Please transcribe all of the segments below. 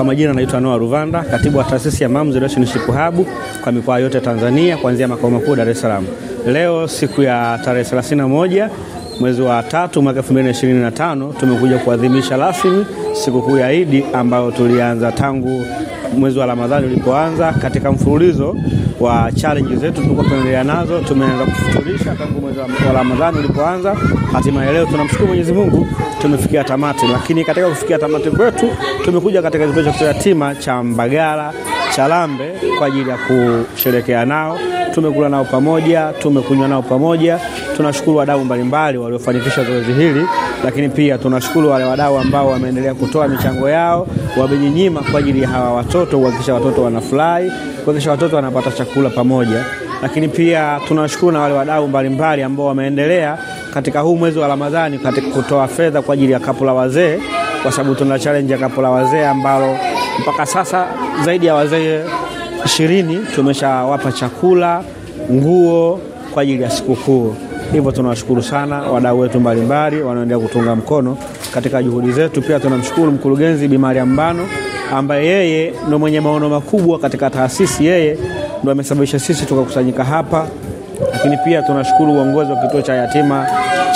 Kwa majina naitwa Noah Ruvanda, katibu wa taasisi ya Moms Relationship Hub kwa mikoa yote Tanzania kuanzia makao makuu Dar es Salaam. Leo siku ya tarehe 31 mwezi wa 3 mwaka 2025 tumekuja kuadhimisha rasmi sikukuu ya Idi ambayo tulianza tangu mwezi wa Ramadhani ulipoanza. Katika mfululizo wa challenge zetu tulikuwa tunaendelea nazo, tumeanza kufuturisha tangu mwezi wa Ramadhani ulipoanza. Hatimaye leo tunamshukuru Mwenyezi Mungu tumefikia tamati, lakini katika kufikia tamati kwetu tumekuja katika kituo cha yatima cha Mbagala Chalambe kwa ajili ya kusherehekea nao. Tumekula nao pamoja, tumekunywa nao pamoja. Tunashukuru wadau mbalimbali waliofanikisha zoezi hili, lakini pia tunashukuru wale wadau ambao wameendelea kutoa michango yao, wamejinyima kwa ajili ya hawa watoto, kuhakikisha watoto wanafurahi, kuhakikisha watoto wanapata chakula pamoja. Lakini pia tunashukuru na wale wadau mbalimbali ambao wameendelea katika huu mwezi wa Ramadhani katika kutoa fedha kwa ajili ya kapu la wazee, kwa sababu tuna challenge ya kapu la wazee ambalo mpaka sasa zaidi ya wazee 20 tumeshawapa chakula, nguo kwa ajili ya sikukuu. Hivyo tunawashukuru sana wadau wetu mbalimbali wanaoendelea kutunga mkono katika juhudi zetu. Pia tunamshukuru mkurugenzi Bi Mariam Mbano ambaye yeye ndo mwenye maono makubwa katika taasisi, yeye ndo amesababisha sisi tukakusanyika hapa. Lakini pia tunashukuru uongozi wa kituo cha yatima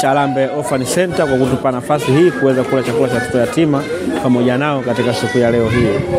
Chalambe Orphan Center kwa kutupa nafasi hii kuweza kula chakula cha watoto yatima pamoja nao katika siku ya leo hii.